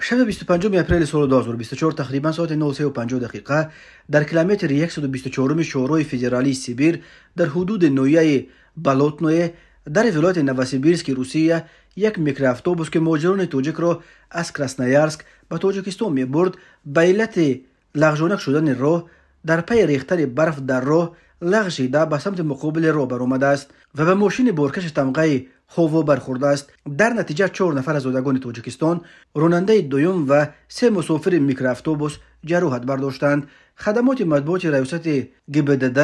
Шаби 25 апрели соли 2024 тақрибан соати 03:50 дар километри 124 шоҳроҳи федералии Сибир дар ҳудуди ноҳияи Болотное дар вилояти Новосибирски Русия як микроавтобус, ки муҳоҷирони тоҷикро аз Красноярск ба Тоҷикистон мебурд, ба иллати лағжонак шудани роҳ дар пайи рехтани барф дар роҳ лағжида ба самти муқобили роҳ баромадааст ва ба мошини боркаши тамғаи Хово бархӯрдааст. Дар натиҷа 4 нафар аз зодагони Тоҷикистон, ронандаи дуюм ва 3 мусофири микроавтобус ҷароҳат бардоштанд. Хадамоти матбуоти раёсати ГИБДД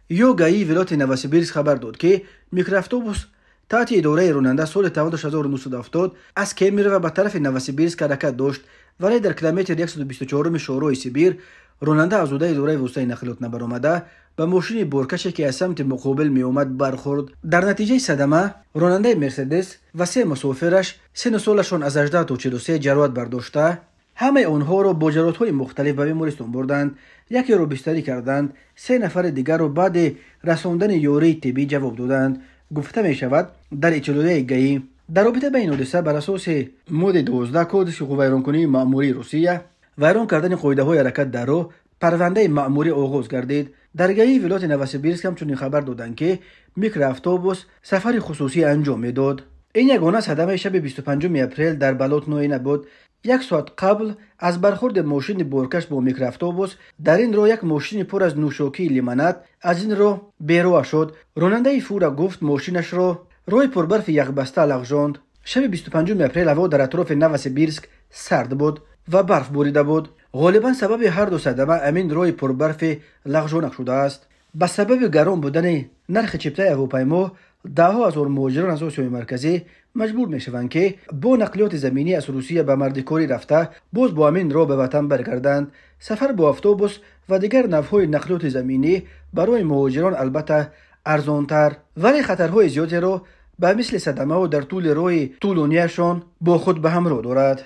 ё ГАИ вилояти Новосибирск хабар дод, ки микроавтобус таҳти идораи ронанда соли 1970 аз Кемерово ба тарафи Новосибирск ҳаракат дошт, вале дар километри 124 шоҳроҳи Сибир ронанда аз ҳудуди идораи воситаи нақлиёт набаромада ба мошини боркаше, ки аз самти муқобил меомад, бархӯрд. Дар натиҷаи садама ронандаи Мерседес ва 3 мусофираш сину солашон аз 18 то 43 ҷароҳат бардошта, ҳамаи онҳоро бо ҷароҳатҳои мухталиф ба бемористон бурданд. Якеро бистарӣ карданд, 3 нафари дигарро баъди расондани ёрии тиббӣ ҷавоб доданд, гуфта мешавад дар иттилоияи ГАИ. Дар робита ба ин ҳодиса бар асоси моддаи 12 Кодекси ҳуқуқвайронкунии маъмурии Русия вайрон кардани қоидаҳои ҳаракат дар роҳ парвандаи маъмурӣ оғоз гардид. Дар ГАИ вилояти Новосибирск ҳамчунин хабар доданд, ки микроавтобус сафари хусусӣ анҷом медод. Ин ягона садамаи шаби 25 апрел дар Болотное набуд. Як соат қабл аз бархӯрди мошини боркаш бо микроавтобус дар ин роҳ як мошини пур аз нӯшокии лимонад аз ин роҳ бероҳа шуд. Ронандаи фура гуфт, мошинашро роҳи пурбарфи яхбаста лағжонд. Шаби 25 апрел ҳаво дар атрофи Новосибирск сард буд ва барф бурида буд. Ғолибан сабаби ҳар ду садама амин роҳи пурбарфи лағжонак шудааст. Ба сабаби гарон будани нархи чиптаи ҳавопаймо даҳҳо ҳазор муҳоҷирон аз Осиёи Марказӣ маҷбур мешаванд, ки бо нақлиёти заминӣ аз Русия ба мардикорӣ рафта боз бо ҳамин роҳ ба ватан баргарданд. Сафар бо автобус ва дигар навъҳои нақлиёти заминӣ барои муҳоҷирон албатта арзонтар, вале хатарҳои зиёдеро ба мисли садамаҳо дар тӯли роҳи тӯлонияшон бо худ ба ҳамроҳ дорад.